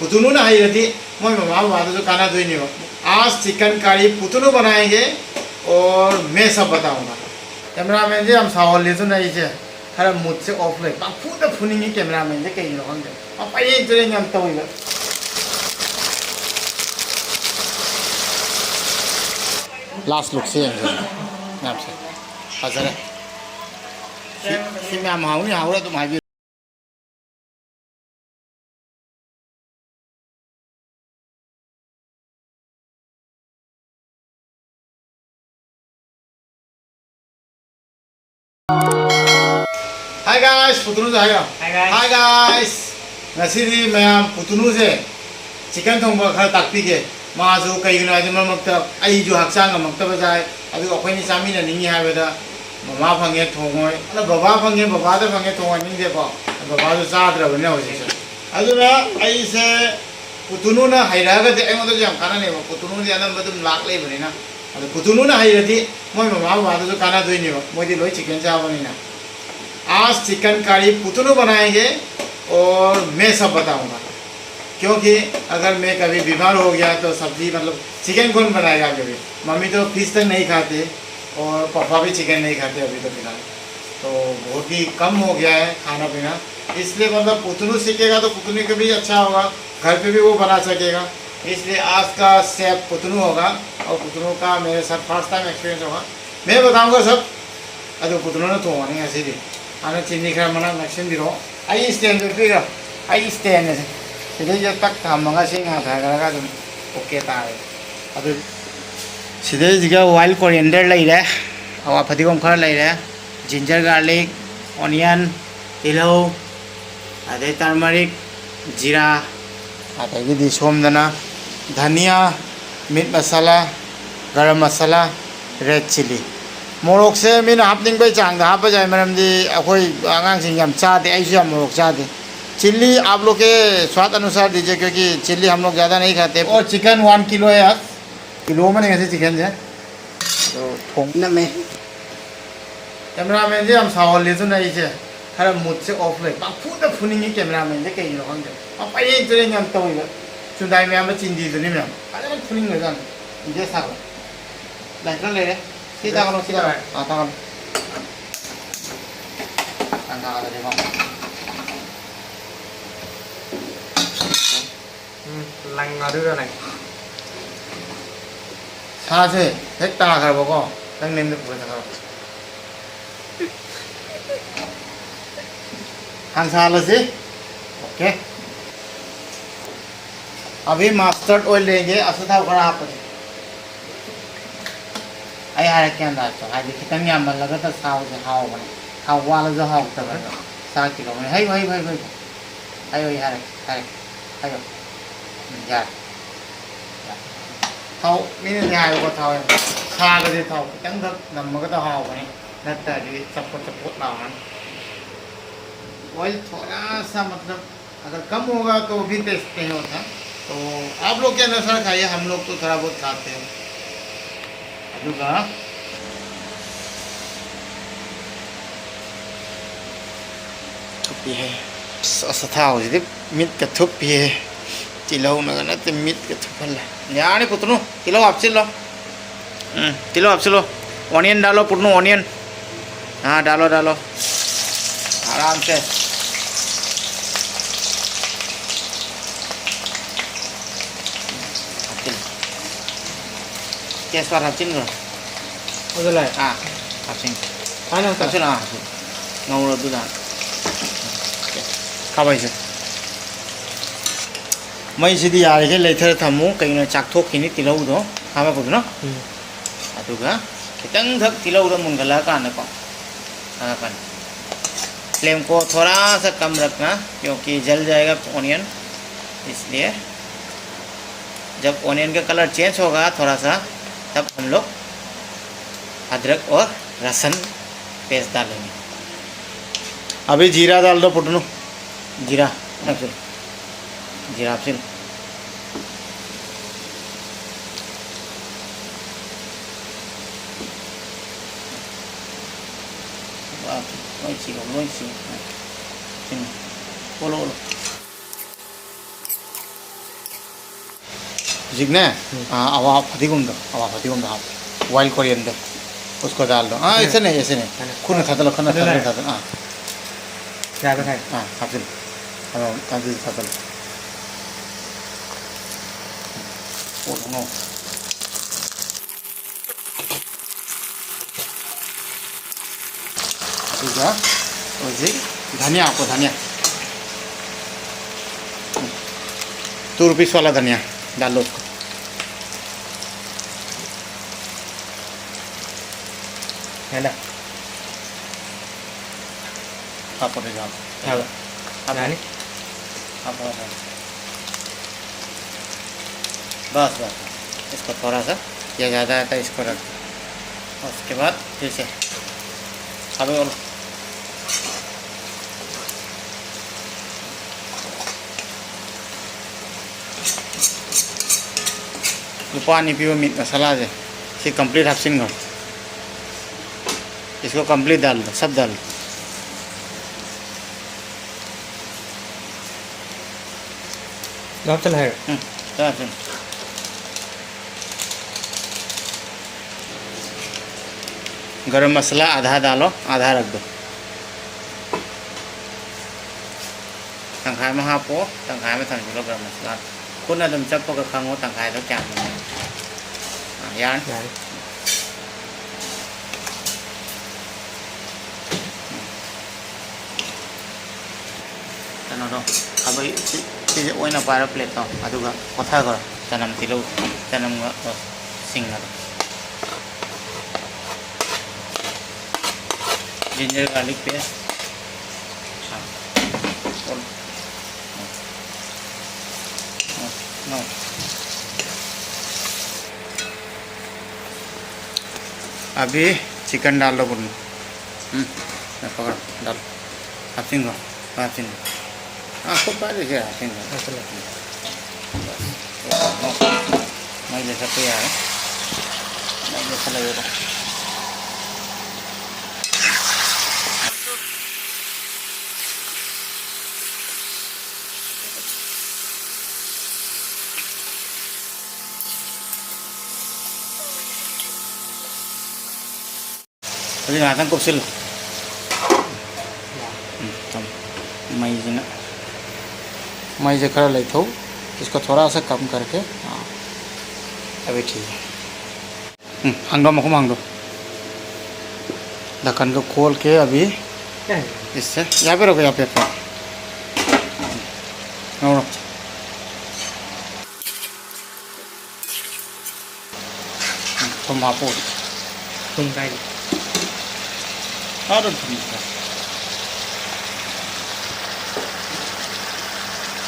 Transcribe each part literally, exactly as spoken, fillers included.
ꯄꯨꯇꯨꯅꯨꯅ ꯍꯩꯔꯗꯤ ꯃꯣꯏ ꯃꯃꯥ ꯕꯕꯥꯗꯨꯁꯨ ꯀꯥꯟꯅꯗꯣꯏꯅꯦꯕ꯫ आज चिकन करी पुतनू बनाएंगे और मैं सब बताऊंगा। ꯀꯦꯃꯦꯔꯥꯃꯦꯟꯁꯦ ꯌꯥꯝ ꯁꯥꯎꯍꯜꯂꯦ, ꯑꯗꯨꯅ ꯑꯩꯁꯦ ꯈꯔ ꯃꯨꯠꯁꯦ ꯑꯣꯐ ꯂꯩ꯫ ꯄꯪꯐꯨꯗ ꯐꯨꯅꯤꯡꯉꯤ ꯀꯦꯃꯦꯔꯥꯃꯦꯟꯁꯦ, ꯀꯩꯒꯤꯅꯣ ꯈꯪꯗꯦ, ꯃꯄꯥꯏꯔꯦꯟ ꯇꯨꯔꯦꯟ ꯌꯥꯝ ꯇꯧꯋꯦꯕ꯫ ꯂꯥꯁ ꯂꯨꯛꯁꯦ ꯌꯦꯡꯁꯦ꯫ ꯃꯌꯥꯝꯁꯦ ꯐꯖꯔꯦ꯫ ꯁꯤ, ꯁꯤ ꯃꯌꯥꯝ ꯍꯥꯎꯅꯤ, ꯍꯥꯎꯔꯦ ꯑꯗꯨꯝ ꯍꯥꯏꯕꯤꯌꯨ꯫ Hi guys, ꯄꯨꯇꯨꯅꯨꯁꯦ ꯍꯥꯏꯌꯣ꯫ Hi guys꯫ Hi guys꯫ ꯉꯁꯤꯗꯤ ꯃꯌꯥꯝ ꯄꯨꯇꯨꯅꯨꯁꯦ ꯆꯤꯀꯟ ꯊꯣꯡꯕ ꯈꯔ ꯇꯥꯛꯄꯤꯒꯦ꯫ ꯃꯥꯁꯨ ꯀꯩꯒꯤꯅꯣ ꯍꯥꯏꯗꯤ ꯃꯔꯛ ꯃꯔꯛꯇ ꯑꯩꯁꯨ ꯍꯛꯆꯥꯡ ꯉꯝꯃꯛꯇꯕ ꯆꯥꯏ, ꯑꯗꯨꯒ ꯑꯩꯈꯣꯏꯅꯤ ꯆꯥꯃꯤꯟꯅꯅꯤꯡꯉꯤ ꯍꯥꯏꯕꯗ ꯃꯃꯥ ꯐꯪꯉꯦ ꯊꯣꯡꯉꯣꯏ, ꯑꯗ ꯕꯕꯥ ꯐꯪꯉꯦ ꯕꯕꯥꯗ ꯐꯪꯉꯦ ꯊꯣꯡꯍꯟꯅꯤꯡꯗꯦꯀꯣ꯫ ꯕꯕꯥꯁꯨ ꯆꯥꯗ꯭ꯔꯕꯅꯤꯅ ꯍꯧꯖꯤꯛꯁꯦ꯫ ꯑꯗꯨꯅ ꯑꯩꯁꯦ ꯄꯨꯇꯨꯅꯨꯅ ꯍꯩꯔꯛꯑꯒꯗꯤ ꯑꯩꯉꯣꯟꯗꯁꯨ ꯌꯥꯝ ꯀꯥꯟꯅꯅꯦꯕ꯫ ꯄꯨꯇꯨꯅꯨꯗꯤ ꯑꯅꯝꯕ ꯑꯗꯨꯝ ꯂꯥꯛ ꯂꯩꯕꯅꯤꯅ꯫ ꯑꯗꯣ ꯄꯨꯇꯨꯅꯨꯅ ꯍꯩꯔꯗꯤ ꯃꯣꯏ ꯃꯃꯥ ꯕꯕꯥꯗꯁꯨ ꯀꯥꯟꯅꯗꯣꯏꯅꯦꯕ, ꯃꯣꯏꯗꯤ ꯂꯣꯏ ꯆꯤꯀꯟ ꯆꯥꯕꯅꯤꯅ꯫ आज चिकन करी पुतनू बनाएंगे और मैं सब बताऊंगा, क्योंकि अगर मैं कभी बीमार हो गया तो सब्जी, मतलब, चिकन कौन बनाएगा? क्योंकि मम्मी तो फिश तक नहीं खाते और पापा भी चिकन नहीं खाते अभी तो फिलहाल। तो बहुत ही कम हो गया है खाना पीना, इसलिए, मतलब, पुतनू सीखेगा तो पुतनू के भी अच्छा होगा, घर पे भी वो बना सकेगा। इसलिए आज का शेफ पुतनू होगा और पुतनू का मेरे साथ फर्स्ट टाइम एक्सपीरियंस होगा। मैं बताऊंगा सब। ꯑꯗꯨ ꯄꯨꯇꯨꯅꯨꯅ ꯊꯣꯡꯉꯅꯤ ꯉꯁꯤꯗꯤ꯫ ꯑꯗꯨꯅ ꯆꯤꯅꯤ ꯈꯔ ꯃꯅꯥꯛ ꯅꯛꯁꯤꯟꯕꯤꯔꯣ꯫ ꯑꯩ ꯏꯁꯇꯦꯟꯗꯨ ꯄꯤꯔꯣ꯫ ꯑꯩ ꯏꯁꯇꯦꯟ ꯑꯁꯦ ꯁꯤꯗꯩꯁꯤꯗ ꯇꯛ ꯊꯝꯃꯒ ꯁꯤ ꯉꯥꯊꯈ꯭ꯔꯒ ꯑꯗꯨꯝ ꯑꯣꯀꯦ ꯇꯥꯔꯦ꯫ ꯑꯗꯨ ꯁꯤꯗꯩꯁꯤꯒ ꯋꯥꯏꯜ ꯀꯣꯔꯤꯌꯦꯟꯗꯔ ꯂꯩꯔꯦ, ꯍꯋꯥ ꯐꯗꯤꯒꯣꯝ ꯈꯔ ꯂꯩꯔꯦ, ꯖꯤꯟꯖꯔ ꯒꯥꯔꯂꯤꯛ, ꯑꯣꯅꯤꯌꯟ, ꯇꯤꯜꯍꯧ, ꯑꯗꯩ ꯇꯔꯃꯔꯤꯛ, ꯖꯤꯔꯥ, ꯑꯗꯒꯤꯗꯤ ꯁꯣꯝꯗꯅ ꯙꯅꯤꯌꯥ, ꯃꯤꯠ ꯃꯁꯥꯂꯥ, ꯒꯔꯝ ꯃꯁꯥꯂꯥ, ꯔꯦꯗ ꯆꯤꯂꯤ꯫ ꯃꯣꯔꯣꯛꯁꯦ ꯃꯤꯅ ꯍꯥꯞꯅꯤꯡꯕꯩ ꯆꯥꯡꯗ ꯍꯥꯞꯄ ꯌꯥꯏ, ꯃꯔꯝꯗꯤ ꯑꯩꯈꯣꯏ ꯑꯉꯥꯡꯁꯤꯡ ꯌꯥꯝ ꯆꯥꯗꯦ, ꯑꯩꯁꯨ ꯌꯥꯝ ꯃꯣꯔꯣꯛ ꯆꯥꯗꯦ꯫ चिल्ली आप लोग के स्वाद अनुसार दीजिए, क्योंकि चिल्ली हम लोग ज़्यादा नहीं खाते। और चिकन वन किलो है आज, ꯀꯤꯂꯣ ꯑꯃꯅꯦ ꯉꯁꯤ ꯆꯤꯀꯟꯁꯦ꯫ ꯑꯗꯣ ꯊꯣꯡ ꯅꯝꯃꯦ꯫ ꯀꯦꯃꯦꯔꯥꯃꯦꯟꯁꯦ ꯌꯥꯝ ꯁꯥꯎꯍꯜꯂꯦ, ꯑꯗꯨꯅ ꯑꯩꯁꯦ ꯈꯔ ꯃꯨꯠꯁꯦ ꯑꯣꯐ ꯂꯩ꯫ ꯄꯪꯐꯨꯗ ꯐꯨꯅꯤꯡꯉꯤ ꯀꯦꯃꯦꯔꯥꯃꯦꯟꯁꯦ, ꯀꯩꯒꯤꯅꯣ ꯈꯪꯗꯦ꯫ ꯃꯄꯩ ꯆꯦꯔꯦꯟ ꯌꯥꯝ ꯇꯧꯋꯤꯕ꯫ ꯆꯨꯟꯗꯥꯏ ꯃꯌꯥꯝꯕ ꯆꯤꯟꯗꯤꯗꯨꯅꯤ ꯃꯌꯥꯝ꯫ ꯐꯖꯅ ꯐꯨꯅꯤꯡꯈ꯭ꯔꯖꯥꯠꯅꯤ꯫ ꯏꯟꯖꯦ ꯁꯥꯕ꯫ ꯂꯥꯏꯇꯔ ꯂꯩꯔꯦ꯫ ꯁꯤ ꯊꯥꯒꯠꯂꯣ, ꯁꯤ ꯊꯥꯒꯠꯂꯣ꯫ ꯑꯥ, ꯊꯥꯒꯠꯂꯣ꯫ ꯊꯥꯡꯒꯠꯂꯁꯤꯀꯣ꯫ ꯎꯝ, ꯂꯪ ꯑꯗꯨꯗ ꯂꯪ꯫ ꯁꯥꯁꯦ ꯍꯦꯛ ꯇꯥꯈ꯭ꯔꯕꯀꯣ, ꯅꯪ ꯅꯦꯝꯗ ꯄꯨꯔ ꯆꯠꯈ꯭ꯔꯣ꯫ ꯍꯥꯟꯁꯥꯜꯂꯁꯤ꯫ ꯑꯣꯀꯦ꯫ ꯑꯚꯤ ꯃꯥꯁꯇꯔꯗ ꯑꯣꯏꯜ ꯂꯩꯒꯦ, ꯑꯁꯨ ꯊꯥꯎ ꯈꯔ ꯍꯥꯞꯄꯁꯦ꯫ ꯑꯩ ꯍꯥꯏꯔꯛꯀꯦ ꯑꯟꯗꯥꯖꯇꯣ, ꯍꯥꯏꯗꯤ ꯈꯤꯇꯪ ꯌꯥꯝꯃꯜꯂꯒ ꯁꯥꯎꯁꯦ ꯍꯥꯎꯕꯅꯦ, ꯊꯥꯎ ꯋꯥꯠꯂꯁꯨ ꯍꯥꯎꯇꯕꯅꯦ꯫ ꯁꯥ ꯀꯤꯂꯣ ꯑꯃ꯫ ꯍꯩꯌꯨ, ꯍꯩꯌꯨ, ꯍꯩꯌꯨ, ꯍꯩꯌꯨ꯫ ꯍꯩꯌꯨ, ꯑꯩ ꯍꯥꯏꯔꯛꯀꯦ, ꯍꯥꯏꯔꯛꯀꯦ꯫ ꯍꯩꯌꯨ꯫ ꯎꯝ, ꯌꯥꯔꯦ꯫ ꯊꯥꯎ ꯃꯤꯅꯗꯤ ꯍꯥꯏꯕꯀꯣ, ꯊꯥꯎ ꯌꯥꯝ ꯁꯥꯒꯗꯤ ꯊꯥꯎ ꯈꯤꯇꯪꯈꯛ ꯅꯝꯃꯒꯗ ꯍꯥꯎꯕꯅꯤ, ꯅꯠꯇ꯭ꯔꯗꯤ ꯆꯄꯣꯠ ꯆꯄꯣꯠ ꯂꯥꯎꯔꯅꯤ꯫ ऑयल थोड़ा सा, मतलब, अगर कम होगा तो भी टेस्ट नहीं होता। तो आप लोग के अनुसार खाइए, हम लोग तो थोड़ा बहुत खाते हैं। ꯑꯗꯨꯒ ꯊꯨꯞꯄꯤꯍꯦ꯫ ꯑꯁ, ꯑꯁ, ꯑꯊꯥꯎꯁꯤꯗꯤ ꯃꯤꯠꯀ ꯊꯨꯞꯄꯤꯍꯦ꯫ ꯇꯤꯜꯍꯧꯅꯒ ꯅꯠꯇꯦ, ꯃꯤꯠꯀ ꯊꯨꯞꯍꯜꯂꯦ꯫ ꯌꯥꯔꯅꯤ, ꯄꯨꯠꯇꯅꯨ꯫ ꯇꯤꯜꯍꯧ ꯍꯥꯞꯆꯤꯜꯂꯣ꯫ ꯎꯝ, ꯇꯤꯜꯍꯧ ꯍꯥꯞꯆꯤꯜꯂꯣ꯫ Onion डालो, put no onion। हाँ, डालो, डालो। आराम से। ꯍꯥꯞꯆꯤꯜꯂꯣ꯫ ꯇꯦꯖꯄꯥꯠ ꯍꯥꯞꯆꯤꯟꯈ꯭ꯔꯣ꯫ ꯑꯗꯨ ꯂꯩ꯫ ꯑꯥ, ꯍꯥꯞꯆꯤꯟꯈ꯭ꯔꯣ꯫ ꯍꯥꯟꯅ ꯍꯥꯞꯆꯤꯜꯂꯣ꯫ ꯍꯥꯞꯆꯤꯜꯂꯣ, ꯑꯥ, ꯍꯥꯞꯆꯤꯜꯂꯣ꯫ ꯉꯧꯔꯣ ꯑꯗꯨꯗ꯫ ꯈꯥꯕꯩꯁꯦ꯫ ꯃꯩꯁꯤꯗꯤ ꯌꯥꯔꯤꯈꯩ ꯂꯩꯊꯔ ꯊꯝꯃꯨ, ꯀꯩꯒꯤꯅꯣ ꯆꯥꯛꯊꯣꯛꯈꯤꯅꯤ ꯇꯤꯜꯍꯧꯗꯣ ꯍꯥꯞꯄꯛꯄꯗꯨꯅ꯫ ꯎꯝ꯫ ꯑꯗꯨꯒ ꯈꯤꯇꯪꯈꯛ ꯇꯤꯜꯍꯧꯗꯣ ꯃꯨꯟꯒꯠꯂꯛꯑꯀꯥꯟꯗꯀꯣ ꯊꯥꯡꯒꯠꯀꯅꯤ꯫ फ्लेम को थोड़ा सा कम रखना, क्योंकि जल जाएगा ऑनियन, इसलिए जब ऑनियन का कलर चेंज होगा थोड़ा सा, तब हम लोग अदरक और लहसुन पेस्ट डालेंगे। अभी जीरा डाल दो पुटनू, जीरा, जीरा हापसिल। ꯂꯣꯏ ꯁꯤꯔꯣ, ꯂꯣꯏ ꯁꯤꯔꯣ꯫ ꯁꯤꯅꯤ꯫ ꯑꯣꯜꯂꯣ, ꯑꯣꯜꯂꯣ꯫ ꯍꯧꯖꯤꯛꯅꯦ, ꯎꯝ꯫ ꯑꯥ, ꯑꯋꯥ ꯐꯗꯤꯒꯣꯝꯗꯣ, ꯑꯋꯥ ꯐꯗꯤꯒꯣꯝꯗꯣ ꯍꯥꯞꯄꯣ꯫ Wild coriander, उसको डाल दो। ꯑꯥ, ꯎꯝ꯫ ꯑꯩꯁꯦꯅꯦ, ꯑꯩꯁꯦꯅꯦ꯫ ꯈꯨꯠꯅ ꯊꯥꯗꯠꯂꯣ, ꯈꯨꯠꯅ ꯊꯥꯗꯠꯂꯣ꯫ ꯊꯥꯗꯠꯂꯣ꯫ ꯑꯥ꯫ ꯌꯥꯔꯦ, ꯌꯥꯔꯦ꯫ ꯑꯥ, ꯍꯥꯞꯆꯤꯜꯂꯨ꯫ ꯑꯗꯣ ꯑꯗꯨꯗꯤ ꯊꯥꯗꯠꯂꯨ꯫ ꯑꯣ, no꯫ ꯑꯗꯨꯒ ꯍꯧꯖꯤꯛ ꯙꯅꯤꯌꯥ ꯍꯥꯞꯄꯣ, ꯙꯅꯤꯌꯥ꯫ Two rupees वाला धनिया डाल लो उसको। है ना? ꯍꯥꯞꯄꯣ, ꯍꯥꯞꯄꯣ꯫ ꯍꯥꯞꯄꯣ꯫ ꯌꯥꯅꯤ꯫ ꯍꯥꯞꯄꯣ, ꯍꯥꯞꯄꯣ꯫ बस, बस। इसको थोड़ा सा, ये ज़्यादा है तो इसको रख दो। उसके बाद फिर से अब ये ꯂꯨꯄꯥ ꯑꯅꯤ ꯄꯤꯕ ꯃꯤꯠ ꯃꯁꯥꯂꯥꯁꯦ ꯁꯤ complete ꯍꯥꯞꯆꯤꯟꯈ꯭ꯔꯣ꯫ इसको complete डाल दो, सब डाल दो। ꯂꯣꯏ ꯍꯥꯞꯆꯤꯜꯂꯦ ꯍꯥꯏꯔꯣ? ꯎꯝ, ꯂꯣꯏ ꯍꯥꯞꯆꯤꯜꯂꯣ꯫ गरम मसाला आधा डालो, आधा रख दो। ꯇꯪꯈꯥꯏ ꯑꯃ ꯍꯥꯞꯄꯣ, ꯇꯪꯈꯥꯏ ꯑꯃ ꯊꯝꯖꯤꯜꯂꯣ ꯒꯔꯝ ꯃꯁꯥꯂꯥ꯫ ꯈꯨꯠꯅ ꯑꯗꯨꯝ ꯆꯞꯄꯒ ꯈꯪꯉꯣ ꯇꯪꯈꯥꯏꯗꯣ ꯀꯌꯥꯅꯣ꯫ ꯑꯥ, ꯌꯥꯔꯅꯤ꯫ ꯌꯥꯔꯦ꯫ ꯀꯩꯅꯣꯗꯣ, ꯈꯥꯕꯩ ꯁꯤ, ꯁꯤꯁꯦ ꯑꯣꯏꯅ ꯄꯥꯏꯔꯣ ꯄ꯭ꯂꯦꯠꯇꯣ, ꯑꯗꯨꯒ ꯀꯣꯠꯊꯈ꯭ꯔꯣ ꯆꯅꯝ ꯇꯤꯜꯍꯧ, ꯆꯅꯝꯒ, ꯑ, ꯁꯤꯡꯒꯗꯣ꯫ Ginger garlic paste꯫ ꯑꯥ꯫ ꯑꯣ꯫ ꯑꯣ, ꯑꯣ꯫ अभी चिकन डाल दो बोलो। हम्म, मैं पकड़, डाल। हाफिंग को, हाफिंग को। हाँ, खूब बारीक है, हाफिंग को। अच्छा, लगा। बस। मैं जैसा तैयार है। मैं जैसा लगेगा। ꯍꯧꯖꯤꯛ ꯉꯥꯏꯍꯥꯛꯇꯪ ꯀꯨꯞꯁꯤꯜꯂꯨ꯫ ꯎꯝ, ꯊꯝꯃꯣ꯫ ꯃꯩꯁꯤꯅ, ꯃꯩꯁꯦ ꯈꯔ ꯂꯩꯊꯧ꯫ इसको थोड़ा सा कम करके, हाँ, अभी ठीक है। ꯎꯝ, ꯍꯥꯡꯗꯣꯛꯑꯣ, ꯃꯈꯨꯝ ꯍꯥꯡꯗꯣꯛꯑꯣ꯫ ढक्कन को खोल के अभी क्या है? इससे, यहाँ पे रखो, यहाँ पे रखो। ꯂꯧꯔꯣ꯫ ꯎꯝ, ꯊꯨꯝ ꯍꯥꯞꯄꯣ꯫ ꯊꯨꯝ ꯀꯥꯏꯗ? ꯑꯥꯗ ꯊꯨꯝ꯫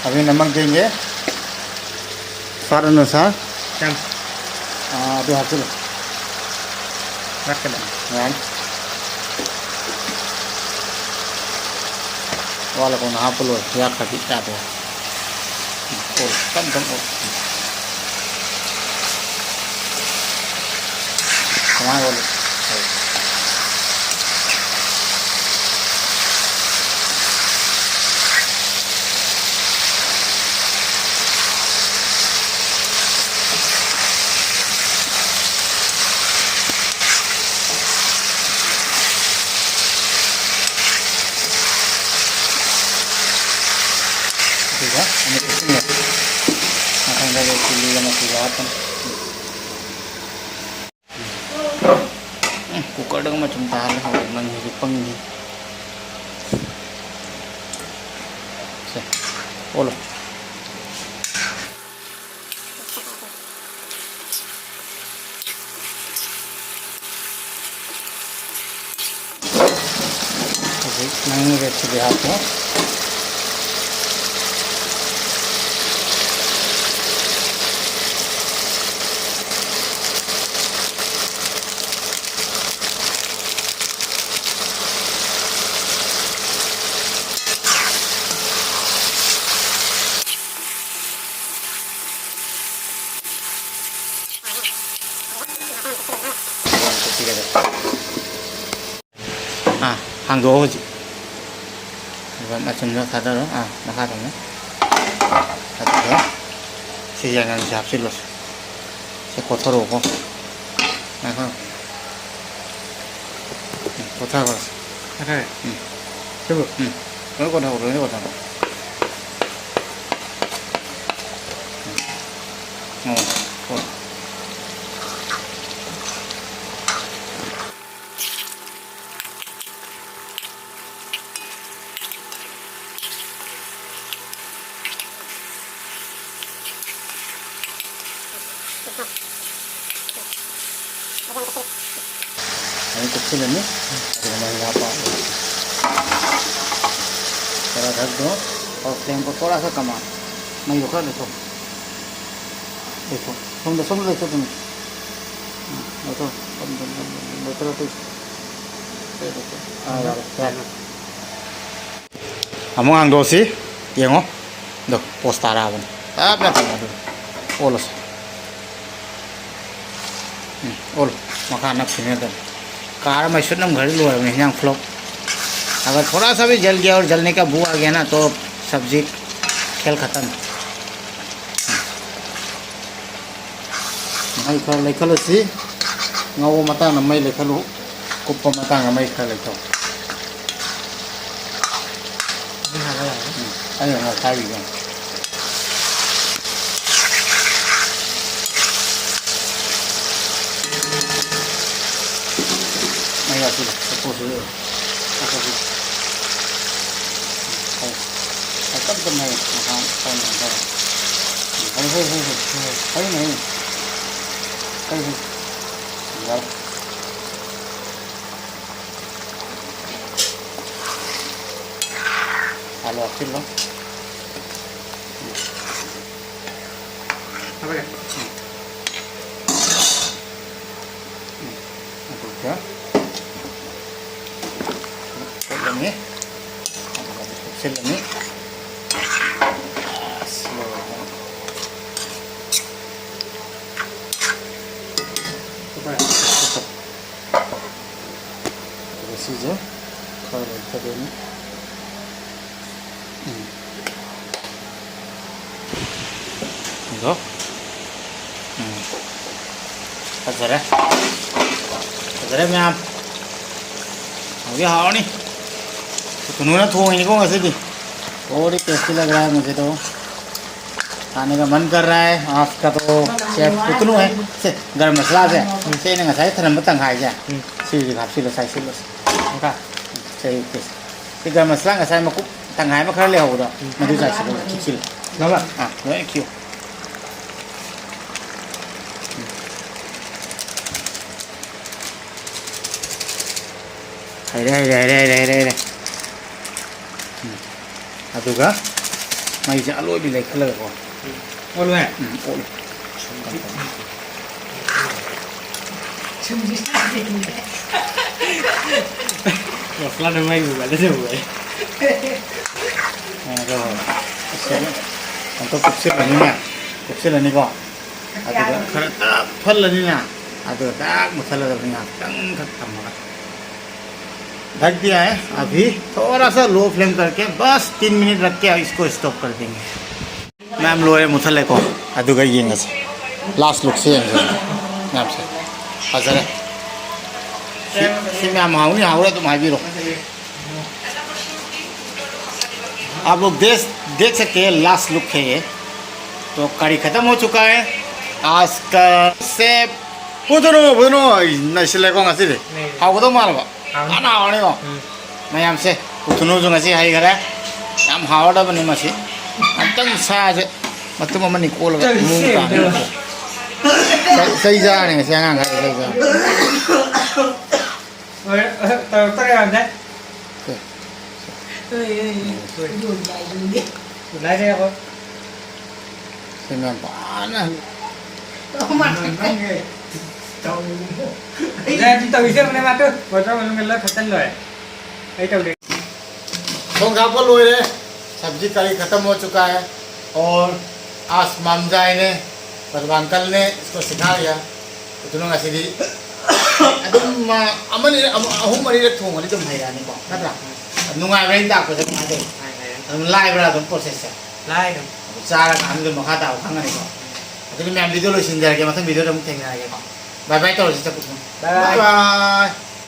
अभी नमक देंगे स्वाद अनुसार। ꯌꯥꯝ ꯑꯥ, ꯑꯗꯨ ꯍꯥꯞꯆꯤꯜꯂꯣ꯫ ꯂꯥꯛꯀꯅꯤ꯫ ꯌꯥꯅꯤ꯫ ꯋꯥꯠꯂ ꯀꯣꯟꯅ ꯍꯥꯞꯄ ꯂꯣꯏꯔꯦ꯫ ꯌꯥꯛꯈ꯭ꯔꯗꯤ ꯌꯥꯗꯦ꯫ ꯑꯣꯠꯂꯣ꯫ ꯇꯞ ꯇꯞ ꯑꯣꯠꯂꯣ꯫ ꯀꯃꯥꯏꯅ ꯑꯣꯠꯂꯤ? ꯑꯗꯨꯒ ꯑꯃꯨꯛ ꯃꯊꯪꯗ ꯔꯦꯗ ꯆꯤꯜꯂꯤꯒ ꯃꯆꯨꯒ ꯍꯥꯞꯄꯅꯤ꯫ ꯎꯝ, ꯀꯨꯀꯔꯗꯒ ꯃꯆꯨꯝ ꯇꯥꯍꯜꯂꯦ꯫ ꯍꯧꯖꯤꯛ ꯅꯪꯒꯤꯁꯦ ꯄꯪꯉꯤ꯫ ꯁꯦ, ꯑꯣꯜꯂꯣ꯫ ꯍꯧꯖꯤꯛ ꯅꯪ ꯔꯦꯗ ꯆꯤꯂꯤ ꯍꯥꯞꯄꯣ꯫ ꯑꯥ, ꯍꯥꯡꯗꯣꯛꯑꯣ ꯍꯧꯖꯤꯛ꯫ ꯑꯗꯨꯒ ꯃꯆꯨꯝꯗꯣ ꯊꯥꯗꯔꯣ꯫ ꯑꯥ, ꯃꯈꯥꯗꯅꯦ꯫ ꯑꯗꯨꯒ ꯁꯤ ꯌꯥꯏꯉꯪꯁꯦ ꯍꯥꯞꯆꯤꯜꯂꯣ꯫ ꯁꯤ ꯀꯣꯠꯊꯣꯔꯛꯑꯣꯀꯣ꯫ ꯉꯥꯏꯈꯣ꯫ ꯀꯣꯊꯈ꯭ꯔꯣ꯫ ꯀꯣꯊꯔꯦ꯫ ꯎꯝ꯫ ꯁꯤꯕꯨ? ꯎꯝ꯫ ꯂꯣꯏ ꯀꯣꯊꯧ, ꯂꯣꯏꯅ ꯀꯣꯊꯧ꯫ ꯎꯝ꯫ ꯑꯣ, ꯍꯣꯏ꯫ ꯑꯗꯨ ꯀꯨꯞꯁꯤꯜꯂꯅꯤ꯫ ꯑꯗꯨꯒ ꯃꯍꯤ ꯍꯥꯞꯄ꯫ ꯈꯔ ꯈꯔꯗꯣ ꯑꯣ, flame ꯀꯣ ꯊꯣꯔꯛꯑꯒ ꯀꯃꯥꯟ꯫ ꯃꯩꯗꯣ ꯈꯔ ꯂꯩꯊꯧ꯫ ꯂꯩꯊꯧ꯫ ꯁꯣꯝꯗ, ꯁꯣꯝꯗ ꯂꯩꯊꯧ ꯑꯗꯨꯝ꯫ ꯎꯝ, ꯂꯩꯊꯧ꯫ ꯁꯣꯝꯗ, ꯁꯣꯝꯗ, ꯁꯣꯝꯗ ꯂꯩꯊꯧ, ꯂꯩꯊꯧ꯫ ꯂꯩꯊꯧ, ꯂꯩꯊꯧ꯫ ꯑꯥ, ꯌꯥꯔꯦ, ꯌꯥꯔꯦ꯫ ꯑꯃꯨꯛ ꯍꯥꯡꯗꯣꯛꯁꯤ꯫ ꯌꯦꯡꯉꯣ꯫ ꯑꯗꯣ, post ꯇꯥꯔꯛꯑꯕꯅꯤ꯫ ꯇꯞꯅ ꯇꯞꯅ ꯑꯗꯨꯝ ꯑꯣꯜꯂꯁꯤ꯫ ꯎꯝ, ꯑꯣꯜꯂꯨ꯫ ꯃꯈꯥ ꯅꯞꯈꯤꯅꯤ ꯑꯗꯨꯝ꯫ ꯀꯥꯔ ꯃꯩꯁꯨꯠ ꯅꯝꯈ꯭ꯔꯗꯤ ꯂꯣꯏꯔꯕꯅꯤ ꯍꯤꯟꯖꯥꯡ flop꯫ अगर थोड़ा सा भी जल गया और जलने का बू आ गया ना, तो सब्जी खेल खत्म। ꯃꯩ ꯈꯔ ꯂꯩꯈꯠꯂꯁꯤ꯫ ꯉꯧꯕ ꯃꯇꯥꯡꯗ ꯃꯩ ꯂꯩꯈꯠꯂꯨ꯫ ꯀꯨꯞꯄ ꯃꯇꯥꯡꯗ ꯃꯩ ꯈꯔ ꯂꯩꯈꯠꯂꯨ꯫ ꯎꯝ, ꯑꯩꯅ ꯉꯁꯥꯏꯒꯤꯗꯣ꯫ ꯃꯩ ꯑꯁꯤꯗ ꯆꯐꯨꯁꯤꯗ꯫ ꯍꯩ꯫ ꯍꯩ꯫ ꯍꯩ꯫ ꯍꯩ꯫ ꯍꯩ꯫ ꯍꯩ꯫ ꯍꯩ꯫ ꯌꯥꯔꯦ꯫ ꯑꯥꯂꯨ ꯍꯥꯞꯆꯤꯜꯂꯣ꯫ ꯍꯥꯞꯄꯒꯦ꯫ ꯑꯗꯨꯒ ꯐꯨꯠꯂꯅꯤ꯫ ꯑꯗꯨꯒ ꯀꯨꯞꯁꯤꯜꯂꯅꯤ꯫ ꯑꯁ, ꯂꯣꯏꯔꯦ꯫ ꯑꯗꯨꯒ ꯁꯤꯁꯦ ꯈꯔ ꯂꯩꯊꯗꯣꯏꯅꯤ꯫ ꯎꯝ꯫ ꯑꯗꯣ, ꯎꯝ꯫ ꯐꯖꯔꯦ꯫ ꯐꯖꯔꯦ ꯃꯌꯥꯝ꯫ ꯍꯧꯖꯤꯛ ꯍꯥꯎꯔꯅꯤ꯫ ꯀꯨꯇꯨꯅꯨꯅ ꯊꯣꯡꯉꯤꯅꯤꯀꯣ ꯉꯁꯤꯗꯤ꯫ बहुत ही टेस्टी लग रहा है मुझे तो। खाने का मन कर रहा है। आज का तो शेफ कुतनू है꯫ ꯁꯦ, ꯒꯔꯝ ꯃꯁꯥꯂꯥꯁꯦ꯫ ꯁꯦ, ꯑꯩꯅ ꯉꯁꯥꯏ ꯊꯅꯝꯕ ꯇꯪꯈꯥꯏꯁꯦ꯫ ꯁꯤ ꯍꯧꯖꯤꯛ ꯍꯥꯞꯆꯤꯜꯂꯣ, ꯆꯥꯏꯁꯤꯜꯂꯣ꯫ ꯁꯦ, ꯁꯦ, ꯁꯦ ꯒꯔꯝ ꯃꯁꯥꯂꯥ ꯉꯁꯥꯏ ꯃꯀꯨꯞ ꯇꯪꯈꯥꯏ ꯑꯃ ꯈꯔ ꯂꯩꯍꯧꯕꯗꯣ, ꯃꯗꯨ ꯆꯥꯏꯁꯤꯜꯂꯣ, ꯈꯤꯛꯆꯤꯜꯂꯣ꯫ ꯑꯥ, ꯂꯣꯏꯅ ꯈꯤꯛꯎ꯫ ꯍꯩꯔꯦ, ꯍꯩꯔꯦ, ꯍꯩꯔꯦ, ꯍꯩꯔꯦ, ꯍꯩꯔꯦ, ꯍꯩꯔꯦ꯫ ꯎꯝ꯫ ꯑꯗꯨꯒ ꯃꯩꯁꯦ ꯑꯂꯣꯏꯕꯤ ꯂꯩꯈꯠꯂꯒꯀꯣ꯫ ꯑꯣꯜꯂꯨꯍꯦ꯫ ꯎꯝ, ꯑꯣꯜꯂꯨ꯫ ꯃꯁꯂꯥꯗꯣ ꯃꯩ ꯃꯨꯕꯗ ꯇꯧꯋꯦ꯫ ꯑꯗꯣ, ꯑꯝꯇ ꯀꯨꯞꯁꯤꯜꯂꯅꯤꯅꯦ꯫ ꯀꯨꯞꯁꯤꯜꯂꯅꯤꯀꯣ꯫ ꯑꯗꯨꯒ ꯈꯔ ꯇꯞ ꯐꯜꯂꯅꯤꯅ, ꯑꯗꯨꯒ ꯇꯥꯛ ꯃꯨꯠꯊꯠꯂꯗꯕꯅꯤ ꯉꯥꯏꯍꯥꯛꯇꯪ ꯈꯛ ꯊꯝꯃꯒ꯫ ढक दिया है, अभी थोड़ा सा लो फ्लेम करके बस तीन मिनट रख के इसको स्टॉप कर देंगे। ꯃꯌꯥꯝ ꯂꯣꯏꯔꯦ, ꯃꯨꯠꯊꯠꯂꯦꯀꯣ꯫ ꯑꯗꯨꯒ ꯌꯦꯡꯉꯁꯤ, ꯂꯥꯁ ꯂꯨꯛꯁꯦ ꯌꯦꯡꯉꯁꯤ꯫ ꯃꯌꯥꯝꯁꯦ ꯐꯖꯔꯦ꯫ ꯁꯤ, ꯁꯤ ꯃꯌꯥꯝ ꯍꯥꯎꯅꯤ ꯍꯥꯎꯔꯦ ꯑꯗꯨꯝ ꯍꯥꯏꯕꯤꯔꯣ꯫ आप लोग देख, देख सकते हैं, लास्ट लुक है ये। तो करी खत्म हो चुका है। आज का शेफ ꯄꯨꯊꯣꯔꯛꯑꯣ, ꯄꯨꯊꯣꯔꯛꯑꯣ꯫ ꯑꯩ ꯅꯩꯁꯤꯜꯂꯦꯀꯣ ꯉꯁꯤꯗꯤ꯫ ꯅꯩꯔꯦ꯫ ꯍꯥꯎꯒꯗꯧ ꯃꯥꯜꯂꯕ? ꯍꯥꯎꯅꯤ꯫ ꯐꯅ ꯍꯥꯎꯔꯅꯤꯀꯣ꯫ ꯎꯝ꯫ ꯃꯌꯥꯝꯁꯦ, ꯀꯨꯇꯨꯅꯨꯁꯨ ꯉꯁꯤ ꯍꯩꯈꯔꯦ꯫ ꯌꯥꯝ ꯍꯥꯎꯔꯗꯕꯅꯤ ꯃꯁꯤ꯫ ꯑꯝꯇꯪ ꯁꯥꯁꯦ ꯃꯇꯨꯝ ꯑꯃꯅꯤ ꯀꯣꯜꯂꯒ ꯆꯪꯁꯦ꯫ ꯃꯑꯣꯡ ꯇꯥꯅ꯫ ꯆꯩ, ꯆꯩ ꯆꯥꯔꯅꯤ ꯉꯁꯤ ꯑꯉꯥꯡ ꯈꯔ ꯆꯩ ꯆꯥꯔꯅꯤ꯫ ꯍꯣꯏ, ꯇꯧꯔꯛꯇꯔꯦ ꯌꯥꯝꯗꯦ꯫ ꯁꯦ꯫ ꯍꯣꯏ, ꯍꯣꯏ, ꯍꯣꯏ꯫ ꯍꯣꯏ꯫ ꯌꯣꯟꯕ ꯍꯥꯏꯗꯨꯅꯤ꯫ ꯂꯥꯏꯔꯦ ꯑꯩꯈꯣꯏ꯫ ꯁꯤ ꯃꯌꯥꯝ ꯐꯖꯅ ꯇꯧ ꯃꯥꯜꯂꯦ꯫ ꯅꯪꯒꯤ ꯇꯧ꯫ ꯌꯥ, ꯑꯗꯨ ꯇꯧꯔꯤꯁꯦ ꯌꯦꯡꯉꯨꯅꯦ ꯃꯥꯗꯣ꯫ ꯕꯣꯇꯜ ꯃꯅꯨꯡꯗ ꯂꯣꯏ ꯊꯛꯆꯜ ꯂꯣꯏꯔꯦ꯫ ꯑꯩ ꯇꯧꯗꯦ꯫ ꯊꯣꯡ ꯊꯥꯛꯄ ꯂꯣꯏꯔꯦ꯫ सब्जी करी खत्म हो चुका है और आज मामजाई ने, परवान अंकल ने इसको सिखा दिया꯫ ꯑꯗꯨꯅ ꯉꯁꯤꯗꯤ ꯑꯗꯨꯝ, ꯑ, ꯑꯃꯅꯤ, ꯑꯃ, ꯑꯍꯨꯝ ꯃꯔꯤꯔꯛ ꯊꯣꯡꯉꯗꯤ ꯑꯗꯨꯝ ꯍꯩꯔꯛꯑꯅꯤꯀꯣ, ꯅꯠꯇ꯭ꯔꯥ? ꯅꯨꯡꯉꯥꯏꯕ꯭ꯔꯥ? ꯑꯩꯅ ꯇꯥꯛꯄꯁꯦ ꯀꯃꯥꯏꯅ ꯇꯧꯋꯤ? ꯍꯥꯏ, ꯍꯥꯏ꯫ ꯑꯗꯨꯝ ꯂꯥꯏꯕ꯭ꯔꯥ ꯑꯗꯨꯝ ꯄ꯭ꯔꯣꯁꯦꯁꯁꯦ? ꯂꯥꯏ ꯑꯗꯨꯝ꯫ ꯑꯗꯨ ꯆꯥꯔꯀꯥꯟꯗ ꯑꯗꯨꯝ ꯃꯈꯥ ꯇꯥꯕ ꯈꯪꯉꯅꯤꯀꯣ꯫ ꯑꯗꯨꯗꯤ ꯃꯌꯥꯝ ꯚꯤꯗꯤꯑꯣ ꯂꯣꯏꯁꯤꯟꯖꯔꯒꯦ, ꯃꯊꯪ ꯚꯤꯗꯤꯑꯣꯗ ꯑꯃꯨꯛ ꯊꯦꯡꯅꯔꯒꯦꯀꯣ꯫ ꯕꯥꯏ ꯕꯥꯏ ꯇꯧꯔꯁꯤ, ꯆꯠꯄ꯫ ꯕꯥꯏ ꯕꯥꯏ꯫ ꯕꯥꯏ ꯕꯥꯏ꯫